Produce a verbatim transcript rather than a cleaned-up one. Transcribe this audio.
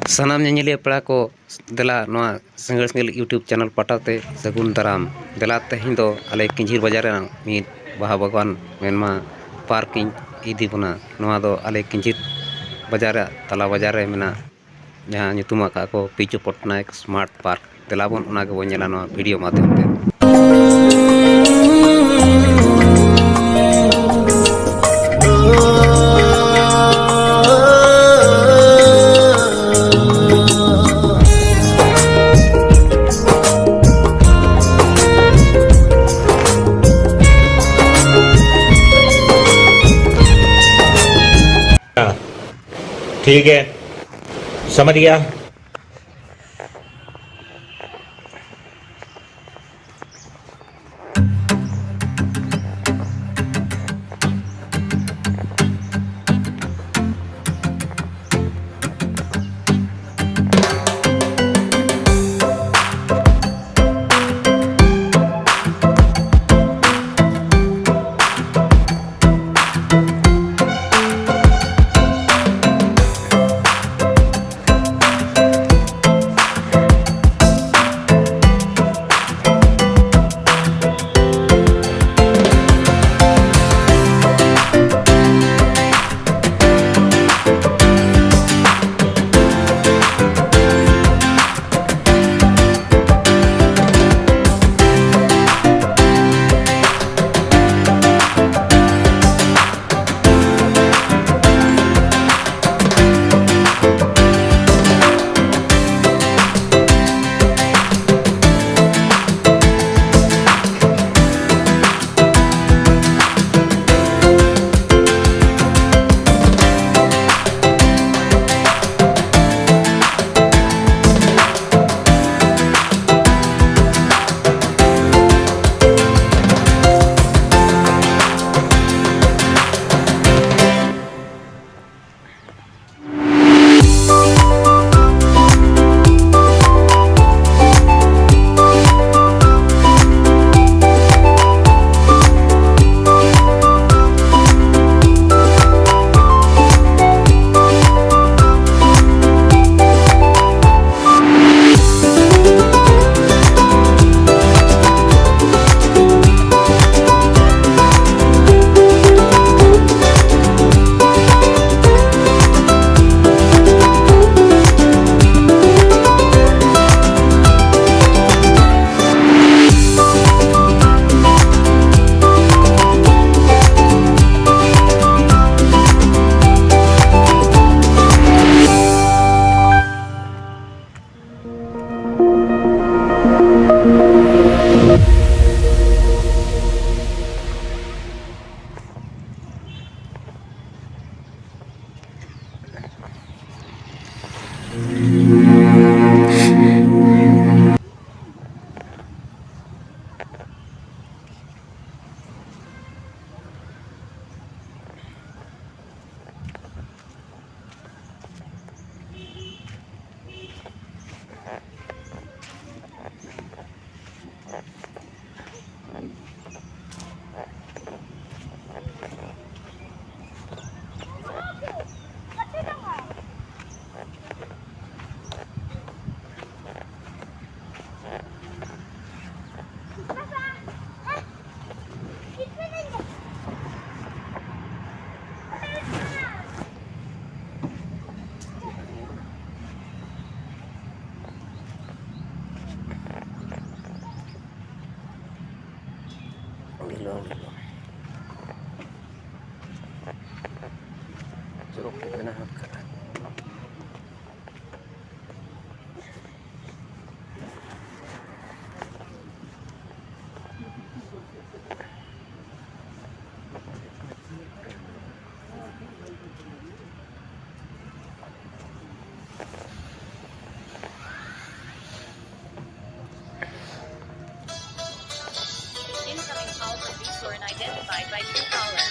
ᱥᱟᱱᱟᱢ ᱧᱮᱧᱮᱞᱤᱭᱟᱹ ᱯᱮᱲᱟ ᱠᱚ, ᱫᱮᱞᱟ ᱱᱚᱣᱟ ᱥᱤᱸᱜᱟᱹᱲ ᱥᱤᱸᱜᱟᱹᱲ YouTube ᱪᱮᱱᱮᱞ ᱯᱟᱦᱴᱟ ᱛᱮ ᱥᱟᱹᱜᱩᱱ ᱫᱟᱨᱟᱢ᱾ ᱫᱮᱞᱟ ᱛᱮᱦᱮᱧ ᱫᱚ ᱟᱞᱮ ᱠᱤᱧᱡᱷᱤᱨ ᱵᱟᱡᱟᱨ ᱨᱮᱱᱟᱜ ᱢᱤᱫ ᱵᱟᱦᱟ ᱵᱟᱜᱟᱱ ᱢᱮᱱᱢᱟ ᱯᱟᱨᱠ ᱤᱧ ᱤᱫᱤ ᱵᱚᱱᱟ᱾ ᱱᱚᱣᱟ ᱫᱚ ᱟᱞᱮ ᱠᱤᱧᱡᱷᱤᱨ ᱵᱟᱡᱟᱨ ᱨᱮᱭᱟᱜ ᱛᱟᱞᱟ ᱵᱟᱡᱟᱨ ᱨᱮ ᱢᱮᱱᱟᱜ, ᱡᱟᱦᱟᱸ ᱧᱩᱛᱩᱢ ᱟᱠᱟᱫ ᱠᱚ ᱯᱤᱪᱩ ᱯᱚᱴᱱᱟᱭᱮᱠ ᱥᱢᱟᱨᱴ ᱯᱟᱨᱠ᱾ ᱫᱮᱞᱟ ᱵᱚᱱ ᱚᱱᱟ ᱜᱮᱵᱚᱱ ᱧᱮᱞᱟ ᱱᱚᱣᱟ ᱵᱷᱤᱰᱤᱭᱳ ᱢᱟᱫᱽᱫᱷᱚᱢ ᱛᱮ᱾ हाँ, ठीक है, समझ गया। ᱵᱤᱞᱚᱢ ᱦᱤᱞᱳᱜ ᱪᱚᱨᱚᱠ ᱠᱚ ᱵᱮᱱᱟᱣ ᱟᱠᱟᱫᱼᱟ᱾ Incoming call from Visorin identified by Truecaller.